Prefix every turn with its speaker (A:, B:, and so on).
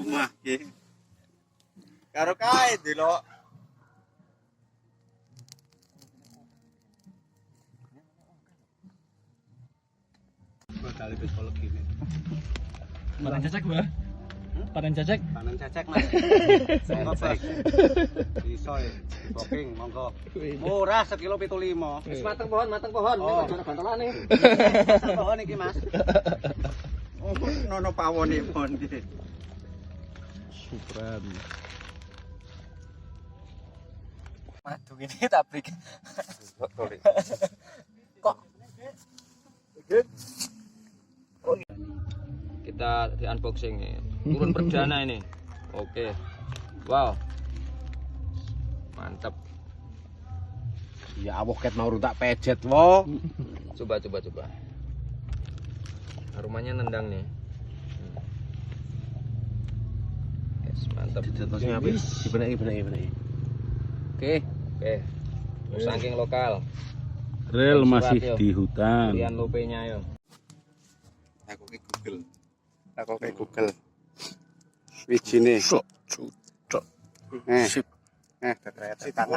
A: Omah ki. Karo kae delok.
B: Panen cecek, Mbah. Panen cecek.
C: Panen cecek, Mas. Monggo, Bos. Iso ya, booking monggo. Murah sekilo 75.
D: Wis mateng pohon, mateng pohon.
C: Oh.
D: Nek aja ono bantolane.
C: Mateng pohon iki, Mas.
A: Oh, nono pawone pon ki.
E: Supran.
B: Madu ini tabrik. Kok
D: Kita di unboxing nih. Turun perdana ini. Oke. Wow. Mantap.
C: Ya Allah, ket mau tak pejet wo.
D: Coba coba coba. Aromanya nendang nih. Yes, mantap.
C: Sing apik. Dibeneki beneki beneki.
D: Oke, oke. Musangking lokal.
E: Rel masih
D: Surat, yo.
E: di hutan.
D: Pilihan lopenya yo.
A: Aku ki Google. Aku ki Google.
C: Wijine.
E: Sok, cocok.
C: Eh,
E: Sip.
C: eh, si tangan.